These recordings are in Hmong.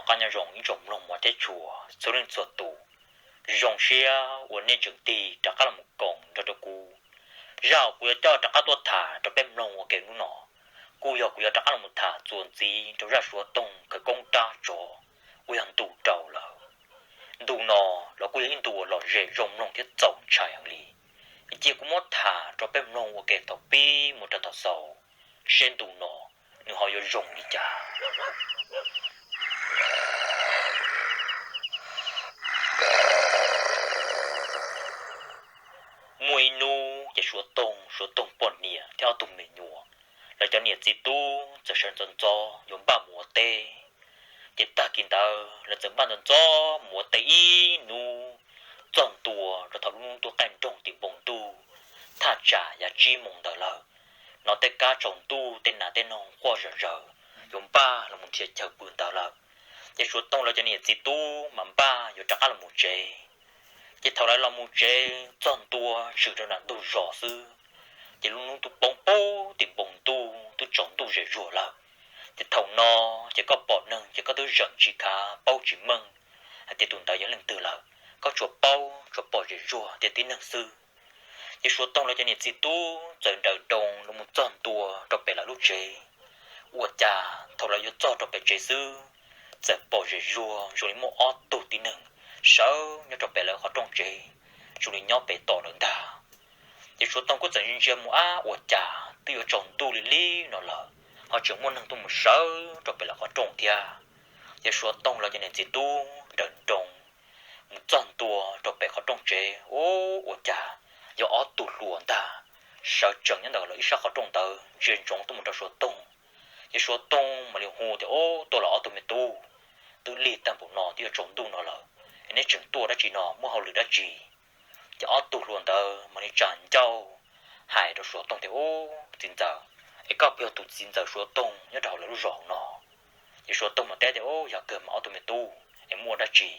Qab nyob zoo ib tsoom mloog mos thiab tshua txhua leej txhua tus, zoo siab uas nej tseem tig rov qab los koom nrog rau kuv. Zaj uas kuv yuav coj rov qab tuaj tham rau peb mloog ua ke hnub no, kuj yog kuv yuav rov qab los tham txuas ntxiv rau zaj Suav Toog khawv koob rab tsov uas yog ntu rau lawm. Ntu no los kuj yog ib ntu uas lom zem zoo mloog thiab txaus ntshai heev li. Cia kuv muab tham rau peb mloog ua ke thaum pib mus rau thaum xaus, seb ntu no nws ho yuav zoo li cas. Muaj ib hnub ces Suav Toog, Suav Toog poj niam thiab ob tug me nyuam, lawv cov niam txiv tub txawm sawv ntxov ntxov yuav npaj mus ua teb. Ces tag kis ntawd lawv txawm npaj ntxov ntxov mus ua teb ib hnub, txog ntua rau thaum lub hnub tuaj qaij nroog tim npoo ntuj, thaj tsam yav tsib moos ntawd lawm. Hnov tej kab tsaus ntuj tej nas tej noog quaj zom zaws, yuav npaj los mus nrhiav chaw pw ntawd lawm. Ces Suav Toog lawv cov niam txiv tub mam npaj yuav rov qab los mus tsev. Ces thaum lawv los mus tsev txog ntua tshwm rau nram ntug zos xwb, ces lub hnub twb poob poob tim npoo ntuj twb tsaus ntuj zem zuag lawm. Ces thaum no ces koj pom neeg ces koj twb zeem tsis khav paub tsis meej hais tias tus ntawd yog leej twg lawm, koj tsuas paub tsuas pom zem zuag tias tib neeg xwb. Ces Suav Toog lawv cov niam txiv tub txawm nrawm nroos los mus txog ntua rau pem lawv lub tsev. Ua cas thaum lawv yuav txog rau pem tsev xwb, txawm pom zem zuag zoo li muaj ob tug tib neeg sawv nyob rau pem lawv qhov rooj tsev, zoo li nyob pem tos lawv ntag. Ces Suav Toog kuj txawm ntsia ntsia mus, ab, ua cas twb yuav tsaus ntuj li li no lawm ho tseem muaj neeg tuaj mus sawv rau pem lawv qhov rooj thiab. Ces Suav Toog lawv cov niam txiv tub nrawm nroos mus txog ntua rau pem qhov rooj tsev, ub, ua cas yog ob tug hluas ntag, sawv tsees nyob ntawm lawv ib sab qhov rooj ntawd ntsia ntsoov tuaj mus rau Suav Toog. Ces Suav Toog mam li hu tias, Ub, tuaj los ob tug me tub, twb lig tag npaum no twb yuav tsaus ntuj no lawm, neb tseem tuaj dab tsi no, muaj hauj lwm dab tsi? Ces ob tug hluas ntawd mam li tsa ncauj hais rau Suav Toog tias, Ub, txiv ntxawm, es koj puas yog tus txiv ntxawm Suav Toog nyob rau hauv lawv lub zos no? Ces Suav Toog mam teb tias, Ub, yog kawg mas ob tug me tub, es muaj dab tsi?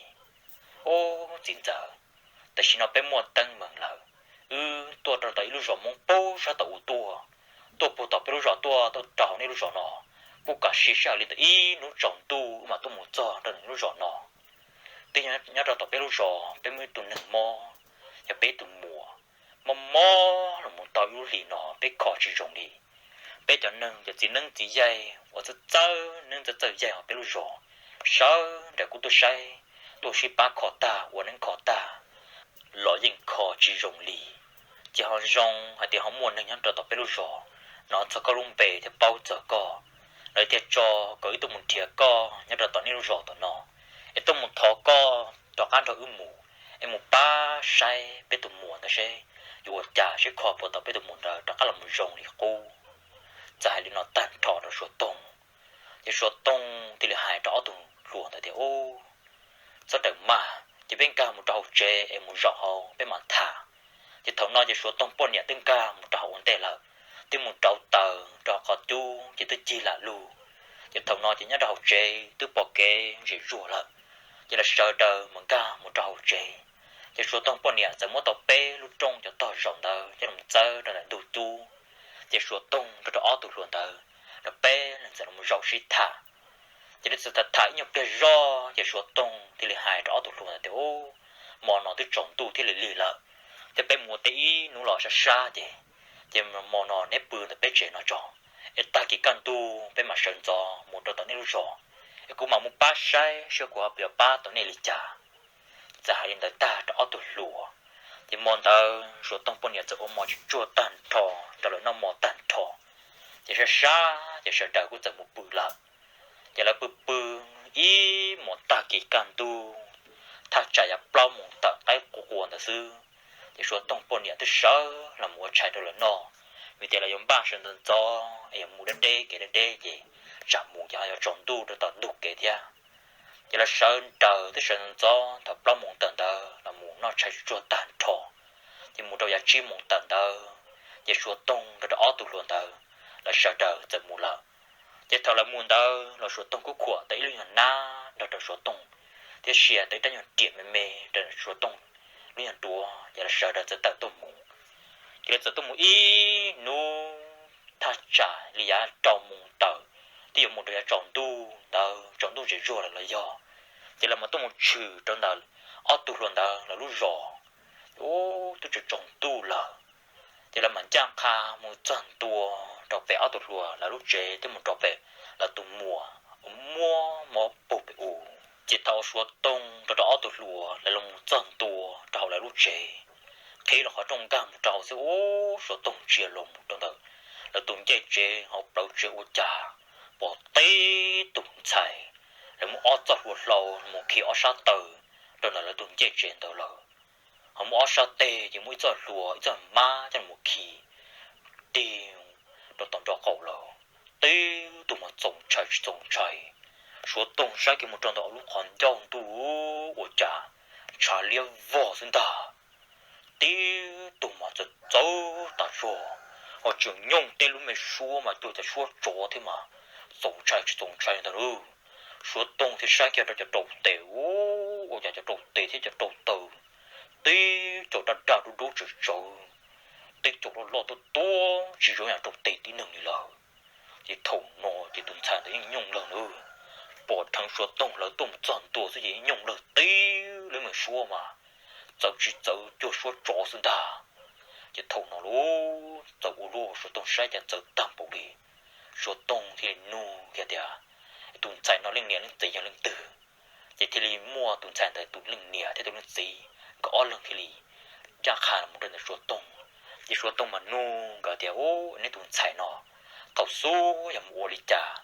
Ub, txiv ntxawm, tam sim no peb muaj teeb meem lawm. Wb tuaj rau tom ib lub zos Hmoob pem sab tom ub tuaj, tuaj puag tom peb lub zos tuaj, tuaj rau hauv nej lub zos no, kuj kam sim sij hawm li ntawm ib hnub tsaus ntuj wb mam tuaj mus txog rau nej lub zos no. Twb nyob rau tom peb lub zos peb muaj ib tug neeg mob, yog peb tus muam, mob mob los mus tau ib lub hlis no peb kho tsis zoo li. Peb cov neeg cov txiv neeb txiv yaig uas txawj txawj neeb txawj txawj yaig hauv peb lub zos sawv daws kuj tuaj saib, tuaj sib pab kho tag ua neeb kho tag los yeej kho tsis zoo li. Ces ho zoo hais tias ho muaj neeg nyob rau tom peb lub zos hnov txog koj lub npe thiab paub txog koj, lawv thiaj tso kom wb tuaj mus nrhiav koj nyob rau tom nej lub zos tom no, es tuaj mus thov koj rov qab nrog wb mus, es mus pab saib peb tus muam ntawd seb yuav ua cas seb kho puas tau peb tus muam ntawd rov qab los mus zoo li qub. Txawm hais li no tag nrho rau Suav Toog, ces Suav Toog thiaj li hais rau ob tug hluas ntawd tias, Ub, txhob rawm maj, ces peb nkag mus rau hauv tsev es mus zaum hauv peb mam tham. Ces thaum no ces Suav Toog poj niam twb nkag mus rau hauv ua ntej lawm, twb mus rauv taws rau qhov cub ces twb cig lam lug. Ces thaum no ces nyob rau hauv tsev twb pom kev zem zuag lawm, ces lawv sawv daws mus nkag mus rau hauv tsev. Ces Suav Toog poj niam txawm muab tau peb lub rooj cov tog zaum ntawd coj los txawb rau ntawm ntug cub. Ces Suav Toog nrog rau ob tug hluas ntawd, lawv peb leeg txawm los zaum sib tham. Ces lawv txawm tham tham ib nyuag pliag zog ces Suav Toog thiaj li hais rau ob tug hluas ntawd tias, Ub, hmo no twb tsaus ntuj thiab lig lig lawm, thiab peb mus ua teb ib hnub los sab sab ces, ces hmo no neb pw ntawm peb tsev no tso, es tag kis kaj ntug peb mam sawv ntxov mus rau tom neb lub zos, es kuv mam mus pab saib seb kuv ho puas yuav pab tau nej li cas. Txawm hais li ntawd tag rau ob tug hluas, ces hmo ntawd Suav Toog poj niam txawm ua mov tsuag tsuag tag nrho rau lawv noj mov tag nrho, ces sab sab ces sawv daws kuj txawm mus pw lawm. Ces lawv pw pw ib hmos tag kis kaj ntug, thaj tsam yav plaub moos tawm qaib qua ntawd xwb, ces Suav Toog poj niam twb sawv los mus ua tshais rau lawv noj, vim tias lawv yuav npaj sawv ntxov ntxov es yuav mus deb deb kev deb deb ces tsam mus ces ho yuav tsaus ntuj rau tom ntug kev thiab. Ces lawv sawv daws twb sawv ntxov ntxov thaum plaub moos tawm ntawd los mus noj tshais tsuag tag nrho, ces mus rau yav tsib moos tawm ntawd, ces Suav Toog nrog rau ob tug hluas ntawd lawv sawv daws txawm mus lawm. Ces thaum lawv mus ntawd los Suav Toog kuj khuam tau ib lub nyuag nab nrog rau Suav Toog, thiab sia tau ib rab nyuag riam me me rau Suav Toog lub nyuag duav, ces lawv sawv daws txawm tawm tuaj mus. Ces lawv txawm tuaj mus ib hnub, thaj tsam li yav rau moos tawm, twb yuav mus rau yav tsaus ntuj ntawd, tsaus ntuj tsev zog lawm los yog. Ces lawv mas tuaj mus tshwm rau ntawm ob tug hluas ntawd lawv lub zos, ub, twb tsaus ntuj lawm. Ces lawv mam ncaj qha mus txog ntua rau pem ob tug hluas lawv lub tsev thiab mus rau pem lawv tus muam uas muaj mob puag pem u. Ces thaum Suav Tooj rau rau ob tug hluas lawv los mus txog ntua rau hauv lawv lub tsev, qhib los qhov rooj nkag mus rau xwb, ub, Suav Tooj ntsia los mus rau ntawm lawv tus ncej tsev hauv plawv tsev ua cas pom tib tug ntxhais, lawv muab ob txoj hlua hlau mus khi ob sab taw rau ntawm lawv tus ncej tsev ntawd lawm. Ho muaj ob sab teg ces muaj ib txoj hlua ib txoj hmab coj los khi tig rau tom nraub qaum lawm. Tib tug mas txaus ntshai tsis txaus ntshai, Suav Tooj saib kiag mus rau ntawm lub qhov ncauj ntuj ua cas ntshav liab vog xwb ntag. Tib tug mas txawv txawv tas zog, ho tseem nyooj teb lub me suab mas cuag cov suab tsov thiab mas txaus ntshai tsis txaus ntshai ntag lauj. Suav Tooj thiaj saib kiag rau cov rau tes, ua cas cov rau tes thiab cov rau taw tib co daj daj dub dub tsawv tsawv, tib co loj loj tuab tuab tsis zoo yam rau tes tib neeg li lawm. Ces thaum no ces tus ntxhais ntawd yeej nyooj lawg lawm, pom dheev Suav Tooj lawv tuaj mus txog ntua xwb ces yeej nyooj lawg tib lub me suab mas txawv tsis txawv cuag suab tsov xwb ntag. Ces thaum no lub txawv ua luaj Suav Tooj saib cas txawv tag npaum li. Suav Tooj thiaj li nug kiag tias, tus ntxhais no leej niam leej txiv yog leej twg? Ces thiaj li muaj tus ntxhais ntawd tus leej niam thiab tus leej txiv nkawd ob leeg thiaj li ncaj qha los mus rau ntawm Suav Tooj. Ces Suav Tooj mas nug nkawd tias, u, neb tus ntxhais no thaum xub yog mus ua li cas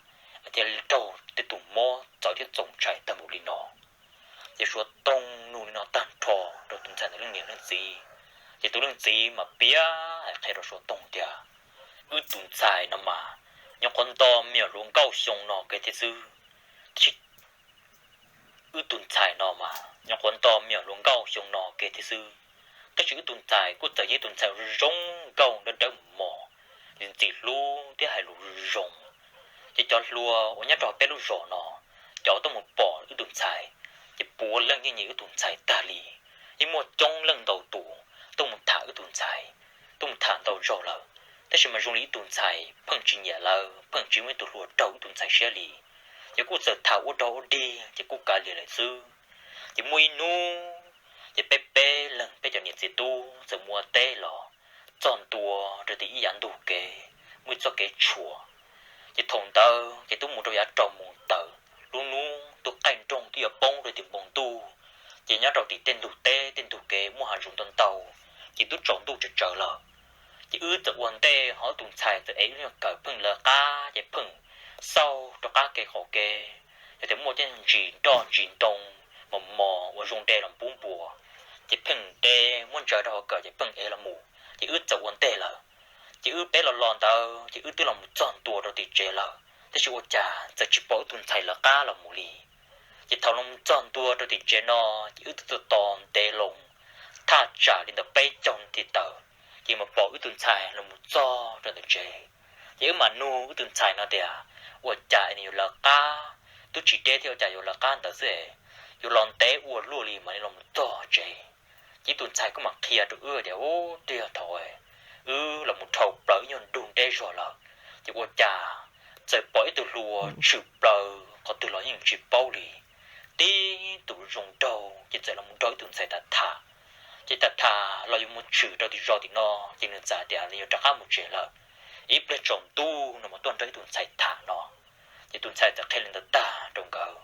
thiaj li raug tej tug mob txawv thiab txaus ntshai tag npaum li no? Ces Suav Tooj nug li no tag nrho rau tus ntxhais ntawd leej niam leej txiv. Ces tus leej txiv mas piav hais qhia rau Suav Tooj tias, wb tus ntxhais no mas nyob qhuav nto me nyuam hluas nkauj xyoo no kiag thiab xwb. Wb tus ntxhais no mas nyob qhuav nto me nyuam hluas nkauj xyoo no kiag thiab xwb, tab sis wb tus ntxhais kuj txawm yog ib tus ntxhais zoo nkauj dawb dawb mos, ntxim hlub thiab hais lus zoo. Ces cov hluas uas nyob rau peb lub zos no, cov tuaj mus pom wb tus ntxhais, ces puav leej yeej nyiam wb tus ntxhais tag li. Yeej muaj coob leej ntau tus tuaj mus tham wb tus ntxhais, tuaj mus tham ntau zaug lawm, tab sis mas zoo li wb tus ntxhais pheej tsis nyiam lawv, pheej tsis muaj ib tug hluas raug wb tus ntxhais siab li. Ces kuj txawm tham ua dog ua dig ces kuj kav liam lawm xwb. Ces muaj ib hnub, ces peb peb leeg peb cov niam txiv tub txawm mus ua teb los txog ntua rau tim ib yav ntug kev, muaj ib txoj kev tshuam. Ces thaum ntawd ces twb mus rau yav rau moos tawm, lub hnub twb qaij nrooj twb yuav poob rau tim npoo ntuj. Ces nyob rau tim tej ntug teb tej ntug kev muaj hav zoov ntau ntau, ces twb tsaus ntuj tsawv tsawv lawm. Ces wb txawm ua ntej ho wb tus ntxhais txawm ev ib lub nyuag kawm pheej lawv qab ces pheej xauj rau qab kev qaum kev, yog tias muaj tej ntsis nroj ntsis ntoo mos mos uas zoo de los pub npua, ces pheej de muab ntsaws rau hauv kawm ces pheej ev los mus. Ces wb txawm ua ntej lawm. Ces wb peb los los ntawd ces wb twb los mus txog ntua rau tim tsev lawm, tab sis ua cas txawm tsis pom wb tus ntxhais lawv qab los mus li. Ces thaum los mus txog ntua rau tim tsev no, ces wb twb tos tos ntev loo, thaj tsam li ntawm peb caug nas this tawm, ces mam pom wb tus ntxhais los mus txog rau ntawm tsev. Ces wb mam nug wb tus ntxhais no tias, ua cas es nws yuav lawv qab, twb tsis deb thiab ua cas yuav lawv qab ntawd xwb es, yuav los ntev ua luaj li mam li los mus txog tsev. Ces wb tus ntxhais kuj mam qhia rau wb tias, u, twb yog thaum wb los mus dhau plaws ib nyuag nrug nreb zog lawm, ces ua cas txawm pom ib tug hluas tshwm plaws qhov twg los yeej tsis paub li. Tib tus zoo nraug ces txawm los mus nrog wb tus ntxhais tham tham. Ces tham tham los yuav mus tshwm rau tim zos tim no, ces nws txawm tias nws yuav rov qab mus tsev lawm, ib pliag tsaus ntuj no mas tuaj nrog wb tus ntxhais tham no. Ces tus ntxhais txawm qhia li ntawd tag rau nkawd.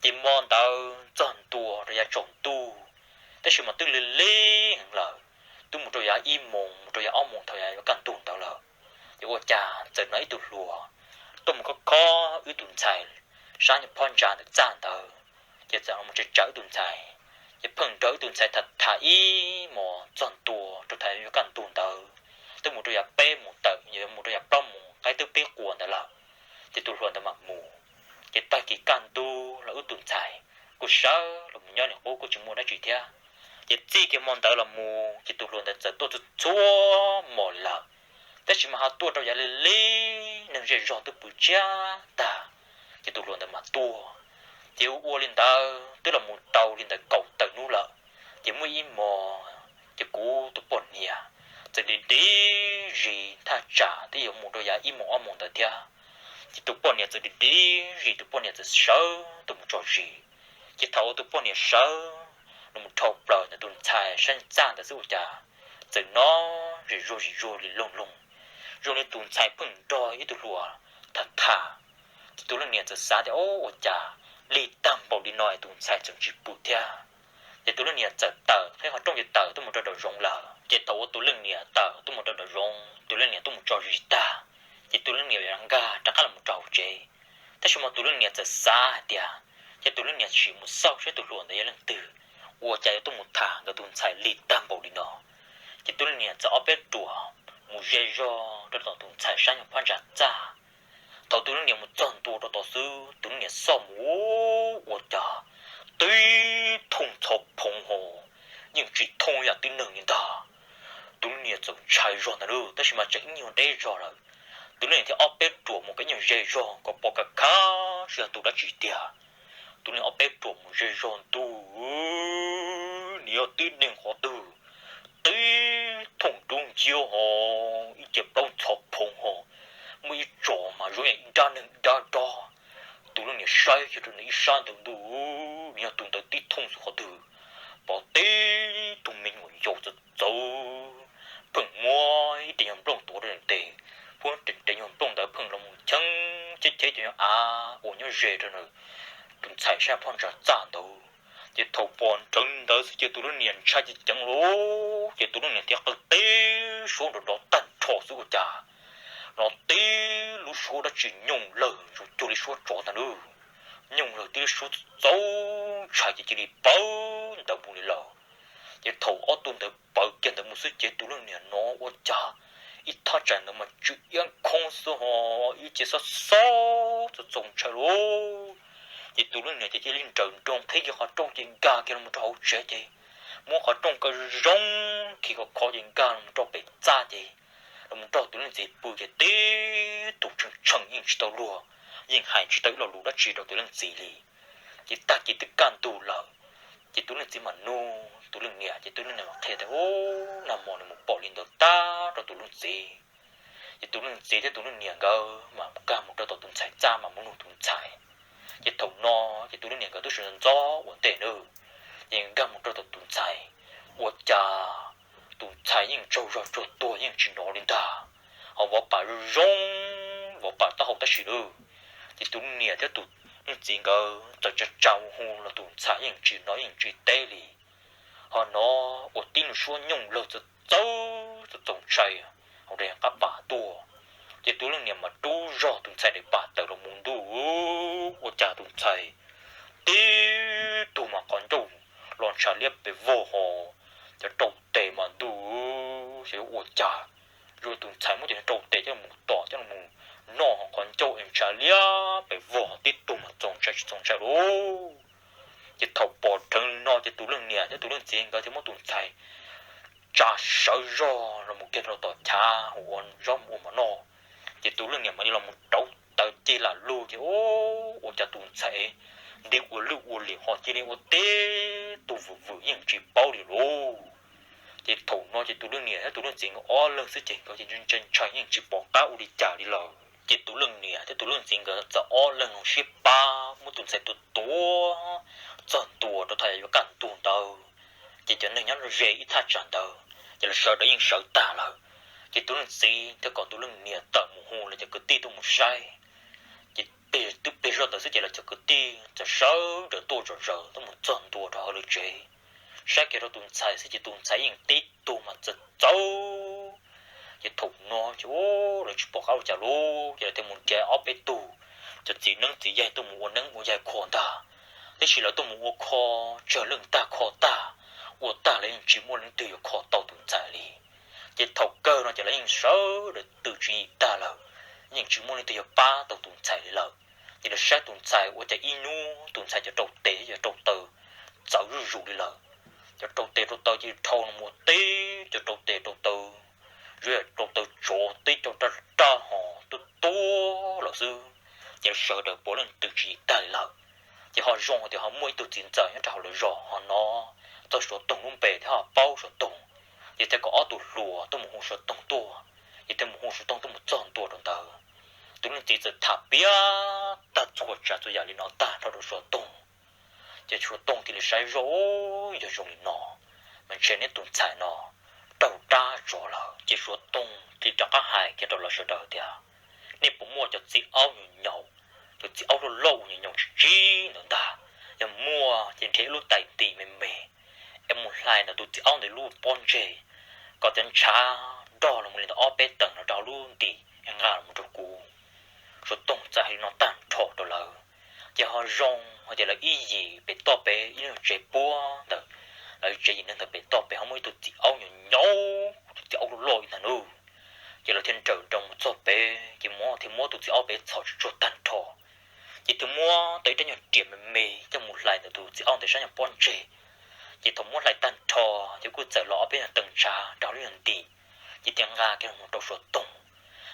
Ces hmo ntawd txog ntua rau yav tsaus ntuj, tab sis mas twb lig lig heev lawm, twb mus rau yav ib moos mus rau yav ob moos thaum yav yuav kaj ntug ntawd lawm. Ces ua cas txawm hnov ib tug hluas tuaj mus khob khob wb tus ntxhais sab nyuag phab ntsa ntawm txaj ntawd, ces txawm los mus tsa tsam wb tus ntxhais, ces pheej nrog wb tus ntxhais tham tham ib hmos txog ntua rau thaum yuav kaj ntug ntawd, twb mus rau yav peb moos tawm, yuav mus rau yav plaub moos qaib twb pib qua ntawd lawm. Ces tus hluas ntawd mam mus. Ces tag kis kaj ntug los wb tus ntxhais kuj sawv los mus nyob niam qub kuj tsis muaj dab tsi thiab. Ces txij kiag hmo ntawd los mus ces tus hluas ntawd txawm tuaj txhua txhua hmo li lawm, tab sis mas ho tuaj rau yav lig lig neeg zej zog twb pw tshiab tag, ces tus hluas ntawd mam tuaj. Ces ua ua li ntawd twb los mus tau li ntawd kaum tawm hnub lawm, ces muaj ib hmos ces kuv tus poj niam txawm nti nti zis thaj tsam twb yuav mus rau yav ib moos ob moos ntawd thiab. Ces tus poj niam txawm dim dim zis, tus poj niam txawm sawv tuaj mus tso zis. Ces thaum uas tus poj niam sawv los mus dhau plaws ntawm tus ntxhais sab txaj ntawd xwb ua cas txawm hnov zim zuag zim zuag li loog loog, zoo li tus ntxhais pheej nrog ib tug hluas tham tham. Ces tus leej niam txawm xav tias, Ua cas lig tag npaum li no es tus ntxhais tseem tsis pw thiab? Ces tus leej niam txawm tawm qhib qhov rooj ces tawm tuaj mus rau nraum zoov lawm. Ces thaum uas tus leej niam tawm tuaj mus rau nraum zoov, tus leej niam tuaj mus tso zis tag, ces tus leej niam yuav nkag rov qab los mus rau hauv tsev. Tab sis mas tus leej niam txawm xav hais tias, ces tus leej niam sim mus xauj saib tus hluas ntawd yog leej twg, ua cas yuav tuaj mus tham nkawd tus ntxhais lig tag npaum li no. Ces tus leej niam txawm ob peb ruam mus ze zog rau tom tus ntxhais sab nyuag phab ntsa txaj. Thaum tus leej niam mus txog ntua rau tod xwb, tus leej niam xauj mus ua cas tib thooj txhov phoov ho yeej tsis thooj yam tib neeg li ntag. Tus leej niam txawm ntshai zog ntag lauj, tab sis mas tseem ib nyuag deb zog lawm. Tus leej niam thiaj ob peb ruam mus kom ib nyuag ze zog kom pom kav khab sib yog tus dab tsi tiag. Tus leej niam ob peb ruam mus ze zog ntuj, nws yog tib neeg qhov twg, tib thooj dub nciab ho ib ce plaub txhov phoov ho muaj ib tsom mas zoo yam ib nrab neeg ib nrab dob. Tus leej niam saib kiag rau nws ib sab ntawd ntuj, nws yog tus ntawd tib thooj xwb qhov twg, pom tib tug me nyuam yaus txawv txawv pheej muab ib rev nyuag nplooj tuav rau nws tes, pheej rev nyuag nplooj ntawd pheej los mus cheeb cheb cheb cov nyuag av uas nyob ze rau ntawm tus ntxhais sab phab ntsa txaj ntawd. Ces thaum pom nrhawv ntawd xwb ces tus leej niam ntshai ceev ceev lawm, ces tus leej niam thiaj qw tib suab nrov nrov tag nrho xwb ua cas hnov tib lub suab dab tsi nyooj lawg zoo cuag li suab tsov ntag lauj. Nyooj lawg tib lub suab txaus ntshai ces cia li pawv ntawd mus li lawm. Ces thaum ob tug ntawd pawv kiag ntawd mus xwb ces tus leej niam hnov ua cas ib thaj tsam ntawd mas tsw iab khoob xwb ho ib ce xob xob txaus ntshai lauj. Ces tus leej niam ces cia li nrawm nroos qhib kiag qhov rooj ces nkag kiag los rau hauv tsev ces muab qhov rooj kaw zoo khi khov khov ces nkag los rau pem txaj ces los mus nrog tus leej txiv pw ces tib tug tshee tshee yeej tsis tau luag, yeej hais tsis tau ib lo lus dab tsi rau tus leej txiv li. Ces tag kis twb kaj ntug lawm, ces tus leej txiv mam nug tus leej niam ces tus leej niam mam qhia tias, Ub, nag hmo nws mus pom li ntawd tag rau tus leej txiv. Ces tus leej txiv thiab tus leej niam nkawd mam nkag mus rau tom tus ntxhais txaj mam mus nug tus ntxhais. Ces thaum no ces tus leej niam nkawd twb sawv ntxov ua ntej nawb, ces nkag mus rau tom tus ntxhais, ua cas tus ntxhais yeej tsaug zog tsuag tuag yeej tsis hnov li ntag, ho vov pam zoo zoo, vov pam taub hau tab sis lawm. Ces tus leej niam thiab tus leej txiv nkawd txawm tsa tsa hu los tus ntxhais yeej tsis hnov yeej tsis teb li. Ho hnov ua tib lub suab nyooj lawg txawv txawv txaus ntshai hauv daim qab pas tuaj. Ces tus leej niam mas rub zog tus ntxhais daim pas tawm los mus ntuj, ua cas tus ntxhais tib tug mas qhov ncauj los ntshav liab pes vog ho, cov rau tes mas ntuj, xyov yuav ua cas, zoo tus ntxhais muab cov rau tes coj los tom coj los noj ho qhov ncauj es ntshav liab pes vog tib tug mas txaus ntshai tsis txaus ntshai lauj. Ces thaum pom dheev li no ces tus leej niam thiab tus leej txiv nkawd thiaj muab tus ntxhais tsa sawv zog los mus kiag rau tom chav ua zaub ua mov noj. Ces tus leej niam mam li los mus rauv taws ceg lam lug ces ua cas tus ntxhais nti ua lwj ua liam ho cia li ua tib tug vwm vwm yeej tsis paub li lauj. Ces thaum no ces tus leej niam thiab tus leej txiv nkawd ob leeg xwb ces nkawd ces ntshai ntshai yeej tsis pom qab ua li cas li lawm. Ces tus leej niam thiab tus leej txiv nkawd txawm ob leeg los sib pab muab tus ntxhais tua tuav txog ntua rau thaum yuav kaj ntug ntawd. Ces cov neeg nyob ze ib thaj tsam ntawd ces lawv sawv daws yeej sawv tag lawm. Ces tus leej txiv thiaj kom tus leej niam tawm mus hu lawv cov kwv tij tuaj mus saib. Ces twb plig zog ntawd xwb ces lawv cov kwv tij txawm sawv daws tuaj zom zaws tuaj mus txog ntua rau hauv lawv tsev. Saib kiag rau tus ntxhais xwb ces tus ntxhais yeej tib tug mas txawv txawv. Ces thaum no ces lawv tsis pom qab ua cas lauj, ces lawv thiaj mus nrhiav ob peb tug cov txiv neeb txiv yaig tuaj mus ua neeb ua yaig kho ntag. Tab sis lawv tuaj mus ua kho tsawg leej tag kho tag, ua tag lawv yeej tsis muaj leej twg yuav kho tau tus ntxhais li. Ces thaum kawg no ces lawv yeej sawv daws twm tswv yim tag lawm, yeej tsis muaj leej twg yuav pab tau tus ntxhais li lawm. Ces lawv saib tus ntxhais ua cas ib hnub tus ntxhais cov rau tes cov rau taw txawv zuj zus li lawm. Cov rau tes rau taw ces dhau los mus teb cov rau tes rau taw, zoo yam rau taw tsov teb cov raj raj ho tuab tuab lawm xwb. Ces lawv sawv daws puav leej twm tswv yim tag li lawm. Ces ho zoo hais tias ho muaj ib tug txiv ntxawm nyob rau hauv lawv zos ho hnov txog Suav Toog lub npe thiab ho paub Suav Toog, ces thiaj kom ob tug hluas tuaj mus hu Suav Toog tuaj. Ces thiaj mus hu Suav Toog tuaj mus txog ntua rau ntawd. Tus leej txiv txawm tham piav tag txhua tsav txhua yam li no tag nrho rau Suav Toog. Ces Suav Toog thiaj li saib zoj, Yog zoo li no mas ntshe neb tus ntxhais no raug dab tsov lawm. Ces Suav Toog thiaj rov qab hais kiag rau lawv sawv daws tias, Nej puas muaj cov txiv aub nyaum nyaum, cov txiv aub loj loj uas nyaum nyaum tsis tsib ntawd ntag? Yog muaj ces nrhiav ib lub tais nti me me es mus hlais ntawm tus txiv aub ntawd lub pob ntseg, kom cov ntshav nrog los li ntawm ob peb teev no rau hauv lub nti es nqa los rau kuv. Suav Toog txawm hais li no tag nrho rau lawv, ces ho zoo hais tias lawv ib yim pem toj pem ib lub tsev puab ntawm lawv tsev yim neeg ntawd pem toj pem ho muaj ib tug txiv aub nyaum nyaum, tus txiv aub loj loj ib ntag nub. Ces lawv thiaj nrawm nroos mus txog pem, ces muab thiaj muab tus txiv aub pem txhom tsuag tsuag tag nrho. Ces thiaj muab tau ib rab nyuag riam me me coj mus hlais ntawm tus txiv aub ntawd sab nyuag pob ntseg. Ces thaum muab hlais tag nrho, ces kuj txawm los ob peb nyuag teev ntshav rau lub nyuag nti, ces thiaj nqa kiag los rau Suav Toog.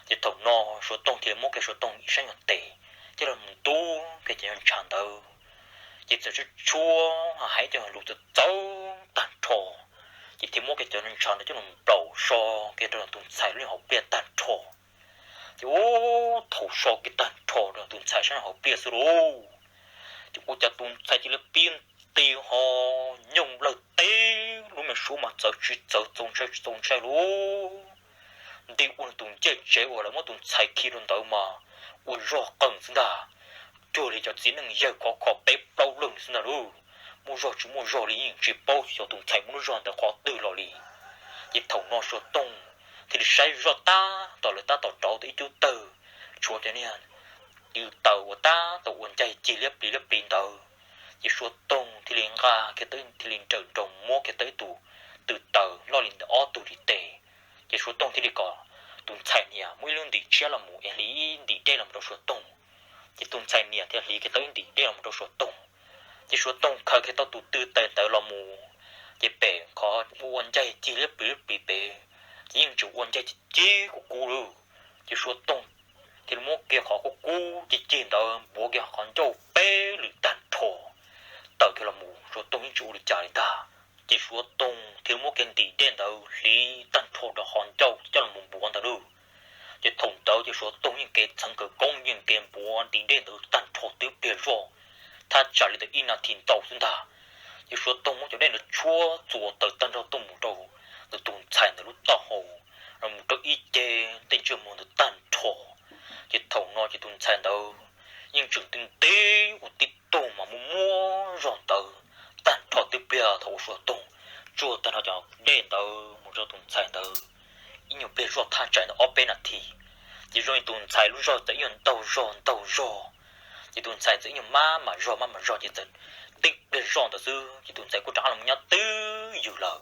Ces thaum no Suav Toog thiaj li muab kiag Suav Toog ib sab nyuag tes coj los mus ntub kiag cov nyuag ntshav ntawd. Ces txawm tshuab tshuab hais cov lus txawv txawv tag nrho, ces thiaj muab kiag cov nyuag ntshav ntawd coj los nplaum so kiag rau tus ntxhais lub nyuag hauv pliaj tag nrho. Ces ua thaum so kiag tag nrho rau tus ntxhais sab nyuag hauv pliaj xwb lauj, ces ua cas tus ntxhais cia li pib nti ho nyooj lawg teb, lub me suab mas txawv tsis txawv, txaus ntshai tsis txaus ntshai lauj. Nti ua tus ncej tsev uas lawv muab tus ntxhais khi rau ntawd mas ua zog qees xwb ntag, cuag li cov txiv neej yawg khov kho peb plaub leeg xwb ntag lauj. Muaj zog tsis muaj zog li yeej tsis paub xyov tus ntxhais muaj lub zog ntawd qhov twg los li. Ces thaum no Suav Tooj thiaj li saib zoj tab tom lawv tab tom rauv tau ib cub tawg, tshuav cov niag tw taws uas tab tom ua ncaig cig liab plis liab plis ntawd. Ces Suav Tooj thiaj li nqa kiag tau, thiaj li nrawm nroos muab kiag tau ib tug tw taws loj li ntawm ob tug li tes. Ces Suav Tooj thiaj li kom tus ntxhais niam muab ib lub ntim tshiab los mus es hliv ib ntim dej los rau Suav Tooj. Ces tus ntxhais niam thiaj hliv kiag tau ib ntim dej los rau Suav Tooj. Ces Suav Tooj khaws kiag tau tus tw taws ntawd los mus, ces pem qhov ua ncaig cig liab plis liab plis pem, ces yeej tseem ua ncaig cig cig kub kub lawm. Ces Suav Tooj thiaj li muab kiag qhov kub kub cig cig ntawd npuav kiag qhov ncauj peb lwm tag nrho, tawm kiag los mus Suav Tooj yeej tsis ua li cas li ntag. Ces Suav Tooj thiaj muab kiag ntim dej ntawd hliv tag nrho rau qhov ncauj coj los npuav ntawd lauj. Ces thaum ntawd ces Suav Tooj yeej kev txheev kawg koob yeej kev npuav ntim dej ntawd tag nrho twb pliag zoj, thaj tsam li ntawm ib nas this ntau xwb ntag. Ces Suav Tooj muab cov dej ntawd tshuab txuas tawm tag nrho tuaj mus rau ntawm tus ntxhais ntawd lub taub hau, los mus rau ib ce tej ntsej muag ntawd tag nrho. Ces thaum no ces tus ntxhais ntawd yeej tseem nti nti ua tib tug mas muaj muaj zog ntawd tag nrho twb pliag thaum uas Suav Tooj tsuag tag nrho cov dej ntawd mus rau tus ntxhais ntawd ib nyuag pliag zoj thaj tsam ntawm ob peb nas this. Ces zoo li tus ntxhais lub zog txawm ib nyuag ntaug zog ntaug zog, ces tus ntxhais txawm ib nyuag maj mam zog maj mam zog ces txawm tib pliag zoj ntawd xwb ces tus ntxhais kuj rov qab los nyob twj ywm lawm.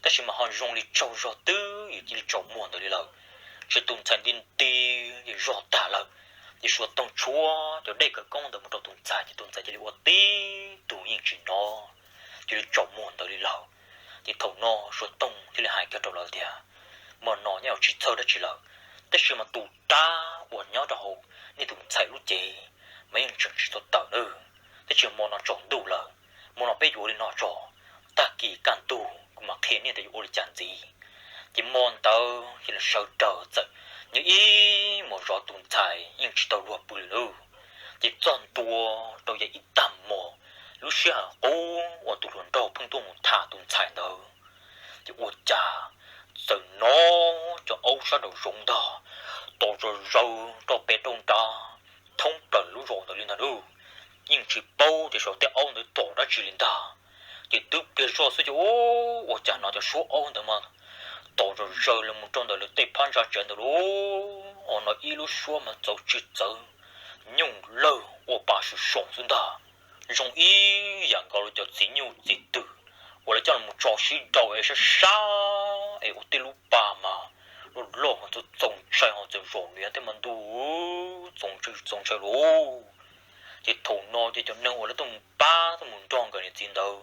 Tab sis mas ho zoo li tsaug zog twj ywm cia li tsaus muag ntawd li lawm, tsis tus ntxhais nti nti ces zog tag lawm. Ces Suav Tooj tshuab cov dej kawg koob ntawd mus rau tus ntxhais ces tus ntxhais cia li ua tib tug yeej tsis hnov, cia li tsaus muag ntawd li lawm. Ces thaum no Suav Tooj thiaj li hais kiag rau lawv tias, Hmo no nyob tsis txhawj dab tsi lawm, tab sis mas tus dab uas nyob rau hauv nej tus ntxhais lub cev mas yeej tseem tsis tau tawm nawb. Tab sis hmo no tsaus ntuj lawm, hmo no peb yuav ua li no tso, tag kis kaj ntug kuv mam qhia nej tias yuav ua li cas ntxiv. Ces hmo ntawd ces lawv sawv daws txawm nyob ib hmos zov tus ntxhais yeej tsis tau luag pw li lauj. Ces txog ntua rau yav ib tag hmo, lub sij hawm qub uas tus hluas nraug pheej tuaj mus tham tus ntxhais ntawd, ces ua cas txawm hnov cov aub sab nraum zoov ntag tos zog zaws rau pem rau nrad thoob plaws lub zos ntawd li ntag lauj. Yeej tsis paub tias saum tej aub ntawd tom dab tsi li ntag. Ces twb pliag zoj xwb ces ua cas hnov cov suab aub ntawd mas tom zog zaws los mus rau ntawm lawv tej phab ntsa tsev ntawd lauj. Ho hnov ib lub suab mas txawv tsis txawv, nyooj lawg ua pa sum soom xwb ntag. Zoo ib yam nkaus li cov txiv nyuj txiv twm uas lawv coj los tso sib nrau es sab sab es ua tej lub pa mas loj loj ho txaus ntshai ho txawm zaum niam tej mas ntuj, txaus ntshai txaus ntshai lauj. Ces thaum no ces cov neeg uas lawv tuaj mus pab tuaj mus nrog nkawd niam txiv ntawd,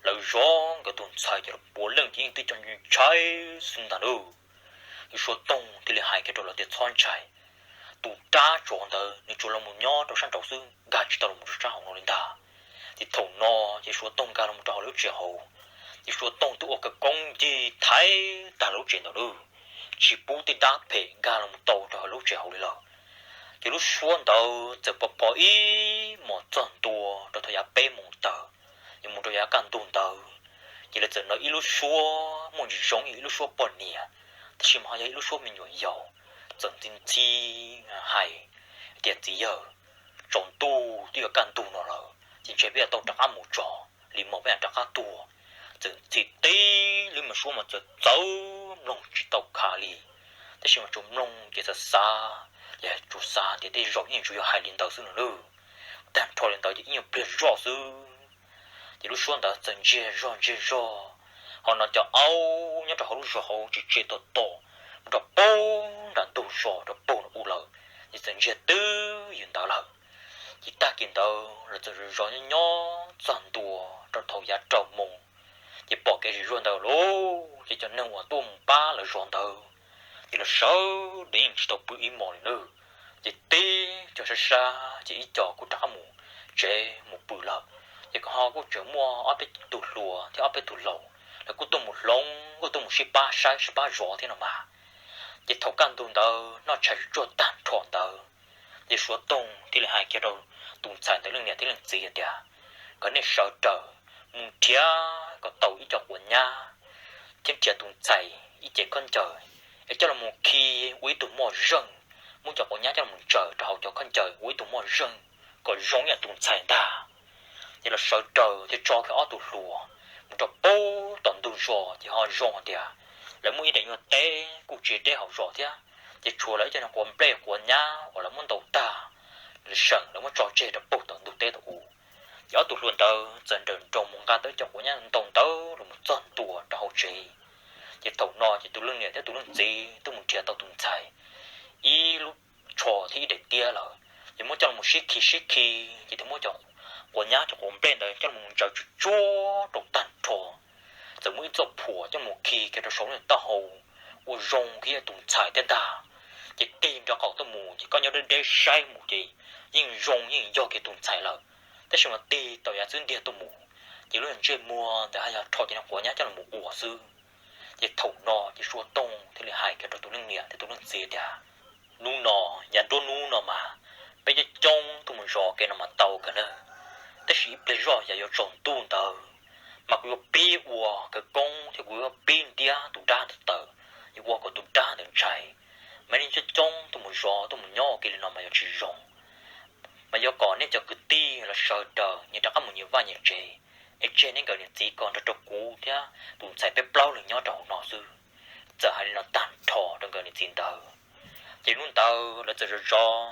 lawv zov nkawd tus ntxhais ces lawv puav leej ces yeej tib co ntshai xwb ntag lauj. Ces Suav Tooj thiaj li hais kiag rau lawv tias txhob ntshai, tus dab tsov ntawd nws tsuas los mus nyob rau sab nraud xwb, nkag tsis tau los rau sab hauv no li ntag. Ces thaum no ces Suav Tooj nkag los rau hauv lub tsev hauv, ces Suav Tooj twb ua kawg koob ncig thaiv tag lub tsev ntawd lauj, tsis pub tej dab phem nkag los tau rau hauv lub tsev hauv li lawm. Ces lub suab ntawd txawm pos pos ib hmos txog ntua rau thaum yav peb moos tawm, yuav mus rau yav kaj ntug ntawd, ces lawv txawm hnov ib lub suab muaj ntsis zoo ib lub suab poj niam, tab sis mas ho yog ib lub suab me nyuam yaus, txawm ntxhi ntxhi hais tias, Txiv yawg, tsaus ntuj twb yuav kaj ntug no lawm, ces ntshe peb yuav tau rov qab mus tso, li mog peb yuav rov qab tuaj. Txawm ntxhi teb lub me suab mas txawm txawv mloog tsis tau khav li, tab sis mas tsuas mloog ces xav xav, ces tsuas xav tias tej zaum yeej tsuas yog hais li ntawd xwb no nawb. Tag nrho li ntawd ces ib nyuag pliag zoj xwb, ces lub suab ntawd txawm ntsiag zog ntsiag zog, ho no cov aub nyob rau hauv lub zos hauv tsis tseg tom tom, mus rau puag nram ntug zos rau puag nram u lawm, ces txawm ntsiag twb ywm ntawd lawm. Ces tag kis ntawd lawv txawm zov nyob nyob txog ntua rau thaum yav rau moos, ces pom kev zim zuag ntawd lauj, ces cov neeg uas tuaj mus pab lawv zov ntawd, ces lawv sawv daws yeej tsis tau pw ib hmos li nawb. Ces tib co sab sab ces ib co kuj rov qab mus tsev mus pw lawm. Ces ho kuj tseem muaj ob peb tug hluas thiab ob peb tug laus, lawv kuj tuaj mus hloov, kuj tuaj mus sib pab saib sib pab zov thiab no mas. Ces thaum kaj ntug ntawd noj tshais tsuag tag nrho ntawd, ces Suav Toog thiaj li hais kiag rau tus ntxhais ntawd leej niam thiab leej txiv tias, Kom nej sawv daws mus nrhiav kom tau ib co quav nyab, thiab nrhiav tus ntxhais ib ce khaub ncaws, es coj los mus khi ua ib tug moj zeej, muab cov quav nyab coj los mus ntsaws rau hauv cov khaub ncaws ua ib tug moj zeej kom zoo ib yam tus ntxhais ntag. Ces lawv sawv daws thiaj tso kiag ob tug hluas mus rau puag tom ntug zos, ces ho zoo tias lawv muaj ib daim nyuag teb kuj tsis deb hauv zos thiab, ces tshuav lawv ib co nyuag quav nplej quav nyab uas lawv muab ntaus tag, lawv seem lawv muab tso tseg rau puag tom ntug teb tom u. Ces ob tug hluas ntawd txawm nrawm nroos mus nqa tau ib co quav nyab ntau ntawd los mus txog ntua rau hauv tsev. Ces thaum no ces tus leej niam thiab tus leej txiv twb mus nrhiav tau tus ntxhais ib lub tsho thiab ib daim tiab lawm, ces muab coj los sib khi sib khi, ces thiaj muab cov quav nyab cov quav nplej ntawd coj los ntsaws tsuag tsuag rau tag nrho. Txawm muaj ib txoj phuam coj mus khi kiag rau saum lub taub hau, ua zoo kiag tus ntxhais thiab ntag. Ces tig nrov qaum tuaj mus ces koj nyob deb deb saib mus ces yeej zoo yeej yog kiag tus ntxhais lawm, tab sis mas tig tau yav xwb ntiag tuaj mus, ces lub ntsej muag ntawd haj yog rho cov quav nyab coj los ua xwb. Ces thaum no ces Suav Toog thiaj li hais kiag rau tus leej niam thiab tus leej txiv tias, Hnub no, yav nruab hnub no mas peb coob coob tuaj mus zov kev no mas tau kawg nawb, tab sis ib pliag zoj yav yuav tsaus ntuj ntawd mas kuv yuav pib ua khawv koob thiab kuv yuav pib ntiab tus dab ntawd tawm, yuav ua kom tus dab ntawd ntshai. Mas nej coob coob tuaj mus zov tuaj mus nyob ua ke li no mas yuav tsis zoo, mas yuav kom nej cov kwv tij los sawv daws nyias rov qab mus nyias vaj nyias tsev, es tseg neb nkawd niam txiv ko nrog rau kuv thiab tus ntxhais peb plaub leeg nyob rau hauv no xwb. Txawm hais li no tag nrho rau nkawd niam txiv ntawd, ces hnub ntawd lawv txawm zov zov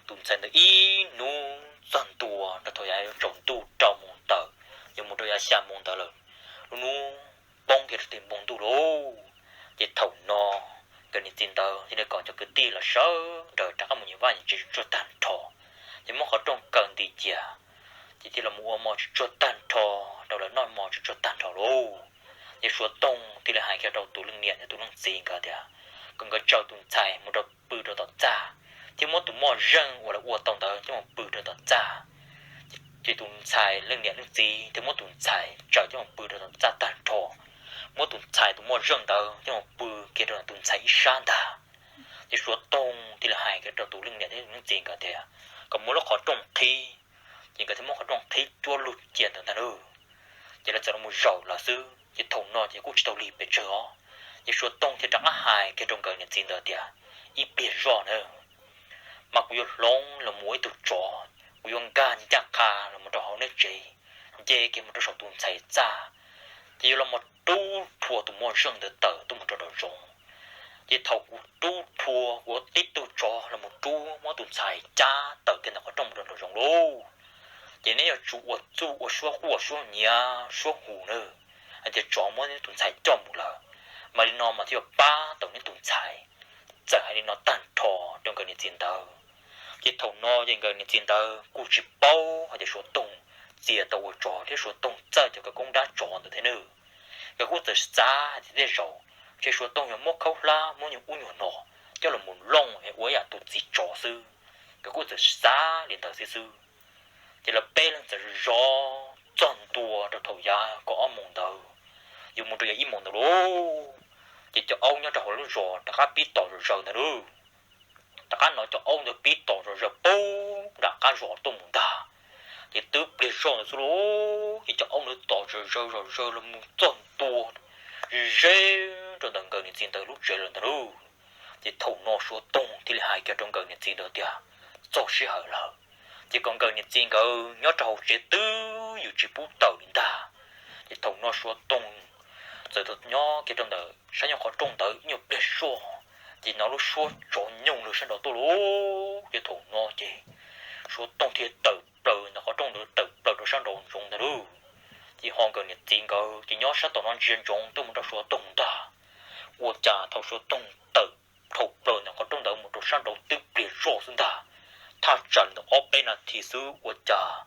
tus ntxhais ntawd ib hnub txog ntua rau thaum yav yuav tsaus ntuj rau moos tawm, yuav mus rau yav xya moos ntawd lawm, lub hnub poob kiag rau tim npoo ntuj lauj. Ces thaum no nkawd niam txiv ntawd thiaj li kom cov kwv tij los sawv daws rov qab mus nyias vaj nyias tsev tsuag tag nrho, ces muab qhov rooj kaw nti cia, ces thiaj los mus ua mov tsis tsuag tag nrho rau lawv noj mov tsis tsuag tag nrho lauj. Ces Suav Toog thiaj li hais kiag rau tus leej niam thiab tus leej txiv nkawd tias kom nkawd tsaws tus ntxhais mus rau pw rau tom txaj, thiab muab tus moj zeej uas lawv ua tau ntawd coj mus pw rau tom txaj. Ces tus ntxhais leej niam leej txiv thiaj muab tus ntxhais tsaws coj mus pw rau tom txaj tag nrho, muab tus ntxhais tus moj zeej ntawd coj mus pw kiag rau tus ntxhais ib sab ntag. Ces Suav Toog thiaj li hais kiag rau tus leej niam thiab leej txiv nkawd tias kom muab lub qhov rooj qhib. Ces nkawd thiaj muab qhov rooj qhib cuab lug cia ntawd ntag lauj. Ces lawv txawm los zaum lawm xwb, ces thaum no ces kuj tsis tau lig pes tsawg os. Ces Suav Toog thiaj rov qab hais kiag rau nkawd niam txiv ntawd tias, Ib pliag zoj na, mas kuv yuav hloov los mus ua ib tug tsov, kuv yuav nkag ncaj qha los mus rau hauv neb tsev, nce kiag mus rau saum tus ntxhais txaj, ces yuav los mus rub rhuav tus moj zeej ntawd tawm tuaj mus rau nraum zoov. Ces thaum kuv rub rhuav, kuv ua tib tug tsov los mus rub muab tus ntxhais cab tawm kiag ntawm qhov rooj mus rau nraum zoov lauj, ces neb yuav tsum ua txuj ua suab quaj suab nyiav suab hu nawb, hais tias tsov muab neb tus ntxhais coj mus lawm, mas li no mas thiaj yuav pab tau neb tus ntxhais. Txawm hais li no tag nrho rau nkawd niam txiv ntawd, ces thaum no ces nkawd niam txiv ntawd kuj tsis paub hais tias Suav Toog txia tau ua tsov thiab Suav Toog txawj cov khawv koob dab tsov ntawd thiab nawb. Nkawd kuj txawm xav hais tias tej zaum ntshe Suav Toog yog muab khaub hlab muab nyuag ub nyuag no coj los mus looj es ua ib yam tus txiv tsov xwb. Nkawd kuj txawm xav li ntawd xwb xwb. Ces lawv peb leeg txawm zov txog ntua rau thaum yav kaum ob moos ntawd, yuav mus rau yav ib moos ntawd lauj, ces cov aub nyob rau hauv lub zos rov qab pib tom zom zaws ntag lauj. rov qab hnov cov aub ntawd pib tom zom zaws pub nram qab zos tuaj mus ntag. Ces twb pliag zoj ntawd xwb lauj, ces cov aub ntawd tom zom zaws zom zaws los mus txog ntua ze ze rau ntawm nkawd niam txiv ntawd lub tsev lawm ntag lauj. Ces thaum no Suav Toog thiaj li hais kiag rau nkawd niam txiv ntawd tias, txog sij hawm lawm, ces kom nkawd niam txiv nkawd nyob rau hauv tsev twb ywm tsis pub tawm li ntag. Ces thaum no Suav Toog txawm nyob kiag rau ntawm sab nyob qhov rooj ntawd ib nyuag pliag zoj, ces hnov lub suab tsov nyoog lawg sab nraud tuaj lauj. Ces thaum no ces Suav Toog thiaj tawm plaws ntawm qhov rooj ntawd tawm plaws rau sab nraum zoov ntag lauj. Ces ho nkawd niam txiv nkawd ces nyob sab tom no ntsia ntsoov tuaj mus rau Suav Toog ntag. Ua cas thaum Suav Toog tawm dhau plaws ntawm qhov rooj ntawd mus rau sab nraud twb pliag zoj xwb ntag, thaj tsam li ntawm ob peb nas this xwb ua cas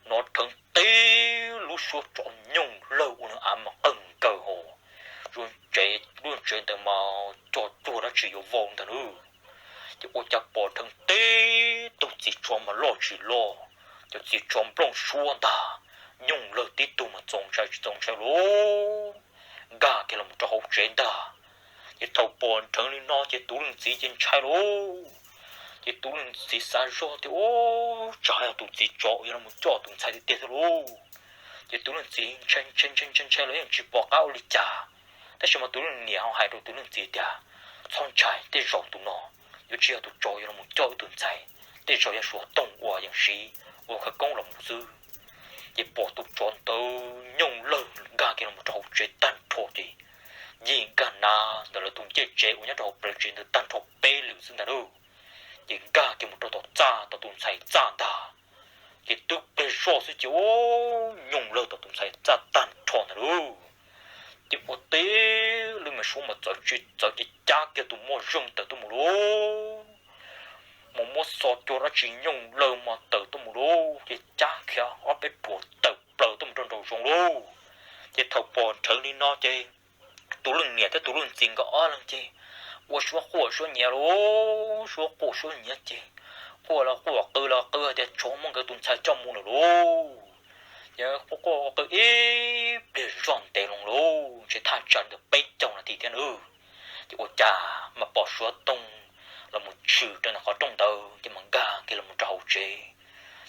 hnov rheev teb lub suab tsov nyoog lawg ua nws av mas qawg nkaws ho, lub tsev ntawd mas co cuag dab tsi yuav vau ntag lauj. Ces ua cas pom rheev teb tug txiv tsov mas loj tsis loj, cov txiv tsov nplooj suab ntag, nyoog lawg tib tug mas txaus ntshai tsis txaus ntshai lauj, nkag kiag los rau hauv tsev ntag. Ces thaum pom rheev li no ces tus leej txiv ces ntshai lauj. Ces tus leej txiv xav zoj tias, ub, tsam yog tus txiv tsov uas yuav los coj tus ntxhais tiag tiag thiab lauj. Ces tus leej txiv ntshai ntshai ntshai ntshai ntshai los yeej tsis pom qab ua li cas. Tab sis mas tus leej niam ho hais rau tus leej txiv tias, txhob ntshai, tej zaum tus no yuav tsis yog tus tsov yuav los coj wb tus ntxhais, tej zaum yog Suav Toog uas yeej siv ua khawv koob los mus xwb. Ces pom tus tsov ntawd nyooj lawg nkag kiag los rau hauv tsev tag nrho ces yim nkag nav ntawm lawv tus ncej tsev uas nyob rau hauv plawv tsev ntawd tag nrho peb lwm xwb ntag lauj. Ces nkag kiag mus rau tom txaj tom tus ntxhais txaj ntag. Ces twb pliag zoj xwb ces ub, nyooj lawg tom tus ntxhais txaj tag nrho ntag lauj. Ces ua teb lub me suab mas txawv tsis txawv ces cab kiag tus moj zeej tawm tuaj mus lauj. Mas muab xo cuag dab tsi nyooj lawg mas tawm tuaj mus lauj, ces cab khiav ob peb ruam tawm plaws tuaj mus rau nraum zoov lauj. Ces thaum pom nrhawv li no ces tus leej niam thiab tus leej txiv nkawd ob leeg ces ua suab quaj suab nyiav lauj, suab quaj suab nyiav ces quaj los quaj qw los qw tias tsov muab nkawd tus ntxhais coj mus lawm lauj. Ces quaj quaj qw ib pliag zoj ntev loo lauj, ntshe thaj tsam ntawm peb caug nas this thiab nawb. Ces ua cas mas pom Suav Toog los mus tshwm rau ntawm qhov rooj ntawd ces mas nkag kiag los mus rau hauv tsev,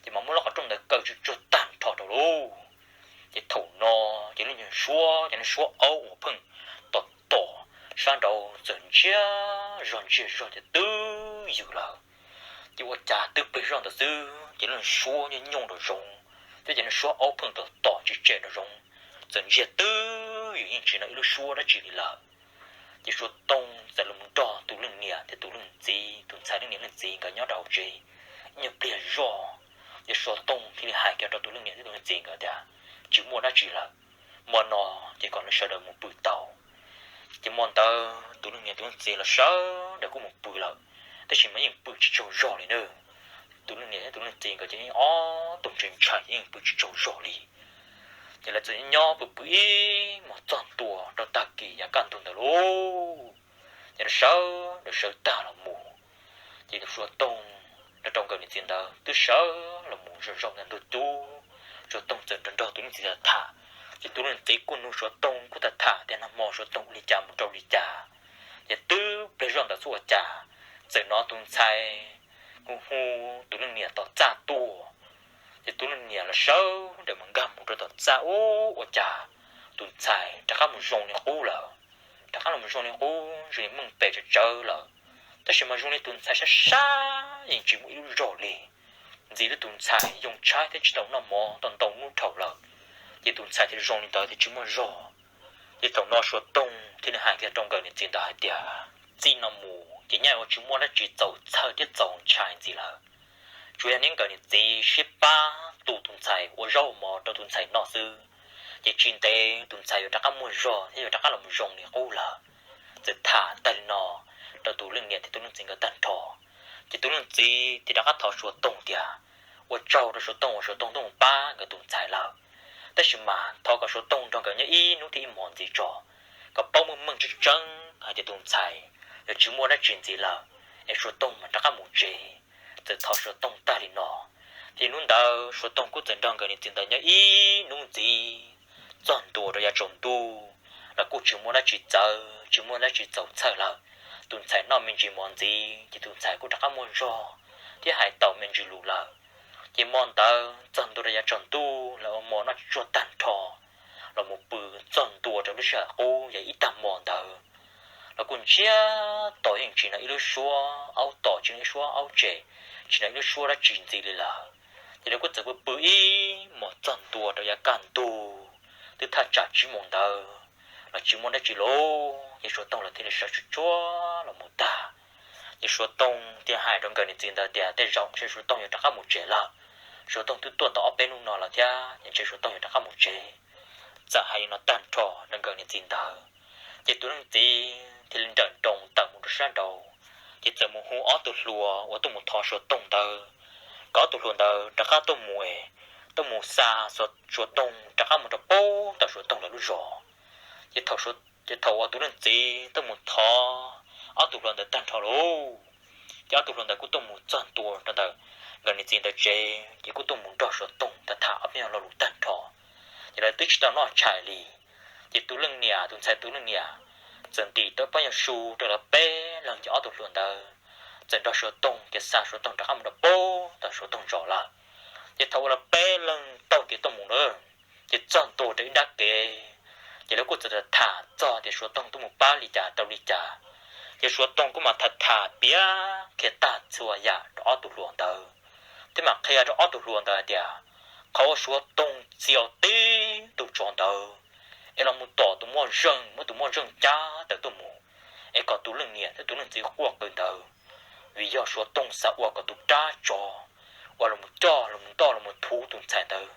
ces mas muab lub qhov rooj ntawd kaw tsuj tsuag tag nrho rau lauj. Ces thaum no ces lub nyuag suab ces lub suab aub uas pheej tom tom sab nraud txawm ntsiag zog ntsiag zog ces twb ywm lawm. Ces ua cas twb pliag zoj ntawd xwb ces lub suab nyooj nyooj nraum zoov, thiab ces lub suab aub pheej tom tom tsis tseg nraum zoov, txawm ntsiag twb ywm yeej tsis hnov ib lub suab dab tsi li lawm. Ces Suav Toog txawm los mus nrog tus leej niam thiab tus leej txiv, tus ntxhais leej niam leej txiv nkawd nyob rau hauv tsev ib nyuag pliag zoj. Ces Suav Toog thiaj li hais kiag rau tus leej niam thiab tus leej txiv nkawd tias, tsis muaj dab tsi lawm, hmo no ces kom lawv sawv daws mus pw tau. Ces hmo ntawd tus leej niam tus leej txiv los sawv daws kuj mus pw lawm, tab sis mas yeej pw tsis tsaug zog li nawb. Tus leej niam thiab tus leej txiv nkawd ces yeej ob tug ntshai ntshai ces yeej pw tsis tsaug zog li. Ces lawv txawm nyob pw pw ib hmos txog ntua rau tag kis yav kaj ntug ntawd lauj, ces lawv sawv daws sawv tag los mus. Ces Suav Toog nrog rau nkawd niam txiv ntawd twb sawv los mus zog zog ntawm ntug cub. Suav Toog txawm nrog nrog tus leej txiv tham tham, ces tus leej txiv kuj nug Suav Toog kuj tham tham tias nag hmo Suav Toog ua li cas mus rau li cas. Ces twb pliag zoj ntawd xwb ua cas txawm hnov tus ntxhais hu hu tus leej niam tom txaj tuaj. Ces tus leej niam los sawv daws mus nkag mus rau tom txaj ub ua cas tus ntxhais rov qab mus zoo li qub lawm. Rov qab los mus zoo li qub zoo li meej pem tsawv tsawv lawm, tab sis mas zoo li tus ntxhais sab sab yeej tsis muaj ib lub zog li. Ntxiv li tus ntxhais yoo tshaib thiab tsis tau noj mov tau ntau hnub dhau lawm, ces tus ntxhais thiaj zoo li ntawd thiaj tsis muaj zog. Ces thaum no Suav Toog thiaj li hais kiag rau nkawd niam txiv ntawd hais tias, txij no mus ces nyaj yuav tsis muaj dab tsi txaus txhawj thiab txaus ntshai ntxiv lawm. Tsuas yog neb nkawd niam txiv sib pab tu tus ntxhais ua zaub ua mov rau tus ntxhais noj xwb, ces tsis ntev tus ntxhais yuav rov qab muaj zog thiab yuav rov qab los mus zoo li qub lawm. Txawm tham tag li no rau tus leej niam thiab tus leej txiv nkawd tag nrho, ces tus leej txiv thiaj rov qab thov Suav Toog tias, ua tsaug rau Suav Toog uas Suav Toog tuaj mus pab nkawd tus ntxhais lawm, tab sis mas thov kom Suav Toog nrog nkawd nyob ib hnub thiab ib hmos ntxiv tso, kom paub meej meej tseeb tseeb hais tias tus ntxhais yuav tsis muaj dab tsi ntxiv lawm, es Suav Toog mam rov qab mus tsev. Txawm thov Suav Toog tag li no, ces hnub ntawd Suav Toog kuj txawm nrog nkawd niam txiv ntawd nyob ib hnub ntxiv txog ntua rau yav tsaus ntuj los kuj tsis muaj dab tsi txawv tsis muaj dab tsi txaus txhawj lawm, tus ntxhais noj me ntsis mov ntxiv ces tus ntxhais kuj rov qab muaj zog thiab hais tau me ntsis lus lawm. Ces hmo ntawd txog ntua rau yav tsaus ntuj lawv ua mov noj tsuag tag nrho los mus pw txog ntua rau lub sij hawm qub yog ib tag hmo ntawd los kuj ntsiag to yeej tsis hnov ib lub suab aub tom tsis hnov ib suab aub tsem, tsis hnov ib lub suab dab tsi ntxiv li lawm. Ces lawv kuj txawm pw pw ib hmos txog ntua rau yav kaj ntug twb thaj tsam tsib moos ntawd los tsis muaj dab tsi lauj, ces Suav Tooj lawv thiaj li sawv tsuag tsuag los mus tag. Ces Suav Tooj thiaj hais rau nkawd niam txiv ntawd tias tej zaum ntshe Suav Tooj yuav rov qab mus tsev lawm. Suav Tooj twb tuaj tau ob peb hnub no lawm thiab ces ntshe Suav Tooj yuav rov qab mus tsev. Txawm hais li no tag nrho rau nkawd niam txiv ntawd, ces tus leej txiv thiaj li nrawm nroos tawm mus rau sab nraud, ces txawm mus hu ob tug hluas uas tuaj mus thov Suav Tooj ntawd kom ob tug hluas ntawd rov qab tuaj mus es tuaj mus xa Suav Tooj rov qab mus rau pem tom Suav Tooj lawv lub zos. Ces thaum uas tus leej txiv tuaj mus thov ob tug hluas ntawd tag nrho lauj, ces ob tug hluas ntawd kuj tuaj mus txog ntua rau ntawm nkawd niam txiv ntawd tsev, ces kuj tuaj mus nrog Suav Tooj tham tham ob peb lo lus tag nrho. Ces lawv twb tsis tau noj tshais li, ces tus leej niam, tus ntxhais tus leej niam txawm ntim tau pob nyuag su rau lawv peb leeg, ces ob tug hluas ntawd txawm nrog Suav Tooj ces xa Suav Tooj rov qab mus rau pem tom Suav Tooj zos lawm. Ces thaum uas lawv peb leeg taug kev tuaj mus lawm, ces txog ntua rau ib nrab kev, ces lawv kuj txawm tham txog tias Suav Tooj tuaj mus pab li cas rau li cas. Ces Suav Tooj kuj mam tham tham piav qhia tag txhua yam rau ob tug hluas ntawd, thiab mam qhia rau ob tug hluas ntawd hais tias qhov uas Suav Tooj txia tib tug tsov ntawd es los mus tom tus moj zeej, muab tus moj zeej cab tawm tuaj mus, es kom tus leej niam thiab tus leej txiv quaj qw ntawd, vim yog Suav Tooj xav ua kom tus rab tsov uas los mus coj los mus ntoj los mus thuv tus ntxhais ntawd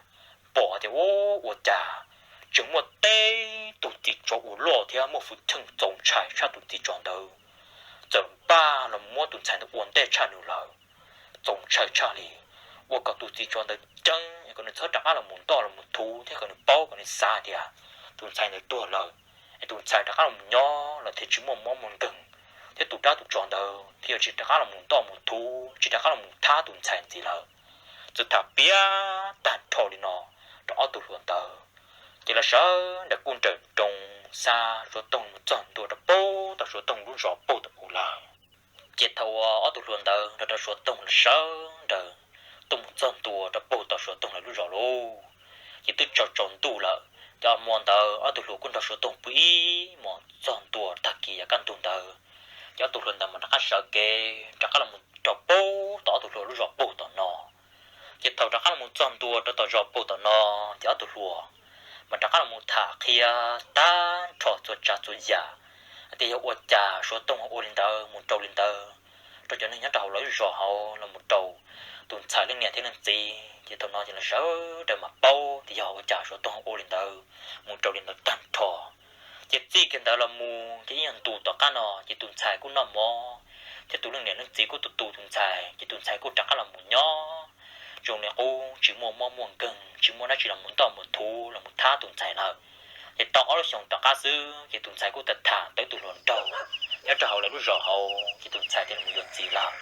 pom tias ua cas tseem muaj teb tug txiv tsov uas loj thiab muaj hwj chim txaus ntshai tshaj tus txiv tsov ntawd, txawm npaj los muab tus ntxhais ntawd ua ntej tshaj nws lawm. Txaus ntshai tshaj li, ua kom tus txiv tsov ntawd ceeb es kom nws txhob rov qab los mus ntoj los mus thuv thiab kom nws paub kom nws xav tias tus ntxhais ntawd tuag lawm, es tus ntxhais rov qab los mus nyob los thiaj tsis muaj mob muaj nkeeg, thiab tus rab tus tsov ntawd thiaj yuav tsis rov qab los mus ntoj mus thuv, tsis rov qab los mus thab tus ntxhais ntxiv lawm. Txawm tham piav tag nrho li no rau ob tug hluas ntawd, ces lawv sawv daws kuj nrawm nroos xa Suav Tooj mus txog ntua rau pem tom Suav Tooj lub zos pem tom u lawm. Ces thaum uas ob tug hluas ntawd nrog rau Suav Tooj lawv sawv daws tuaj mus txog ntua rau pem tom Suav Tooj lawv lub zos lauj, ces twb tsaus tsaus ntuj lawm. Ces hmo ntawd ob tug hluas kuj nrog Suav Tooj pw ib hmos txog ntua tag kis yav kaj ntug ntawd, ces ob tug hluas ntawd mam rov qab sawv kev rov qab los rau pem tom ob tug hluas lub zos pem tom no. Ces thaum rov qab los mus txog ntua rau tom zos pem tom no, ces ob tug hluas mas rov qab los mus tham qhia tag nrho txhua tsav txhua yam, hais tias yog ua cas Suav Tooj ua li ntawd mus rau li ntawd rau cov neeg nyob rau hauv lawv zos hauv los mus rau tus ntxhais leej niam thiab leej txiv. Ces thaum no ces lawv sawv daws mas paub tias yog ua cas Suav Tooj ua li ntawd mus rau li ntawd tag nrho. Ces txij kiag ntawd los mus ces ib nyuag ntu tom qab no ces tus ntxhais kuj noj mov, thiab tus leej niam leej txiv kuj tu tu tus ntxhais, ces tus ntxhais kuj rov qab los mus nyob zoo li qub, tsis muaj mob muaj nkeeg, tsis muaj dab tsi los mus ntoj mus thuv los mus thab tus ntxhais lawm. Ces tau ob lub xyoos tom qab xwb ces tus ntxhais kuj tham tham tau ib tug hluas nraug nyob rau hauv lawv lub zos hauv, ces tus ntxhais thiaj li mus yuav txiv lawm.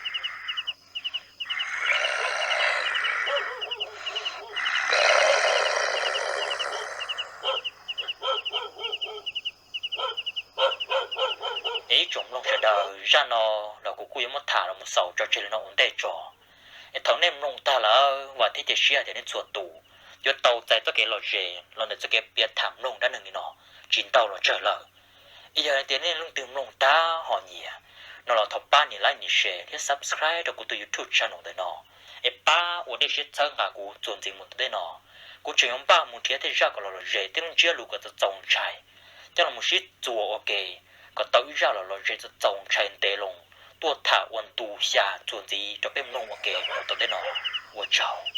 Es ib tsoom mloog sawv daws, zaj no los kuv kuj yuav muab tham los mus xaus tso tseg li no ua ntej tso. Es thaum nej mloog tag lawm, vam thiab cia siab tias nej txhua tus yuav tau txais txoj kev lom zem los ntawm txoj kev piav tham mloog dab neeg li no tsis ntau los tsawg lawm. Es yog hais tias nej leej twg mloog tag ho nyiam no los thov pab nias like, nias share thiab subscribe rau kuv tus YouTube channel ntawm no, es pab ua dej siab txhawb nqa kuv txuas ntxiv mus tom ntej no. Kuv tseem yuav npaj mus nrhiav tej zaj kom los lom zem, tej lub ntsiab lus kom txaus txaus ntshai coj los mus sib txuas ua ke, kom tau ib zaj los lom zem txaus txaus ntshai ntev loo tuaj tham ua ntu xya txuas ntxiv rau peb mloog ua ke mus tom ntej no. Ua tsaug.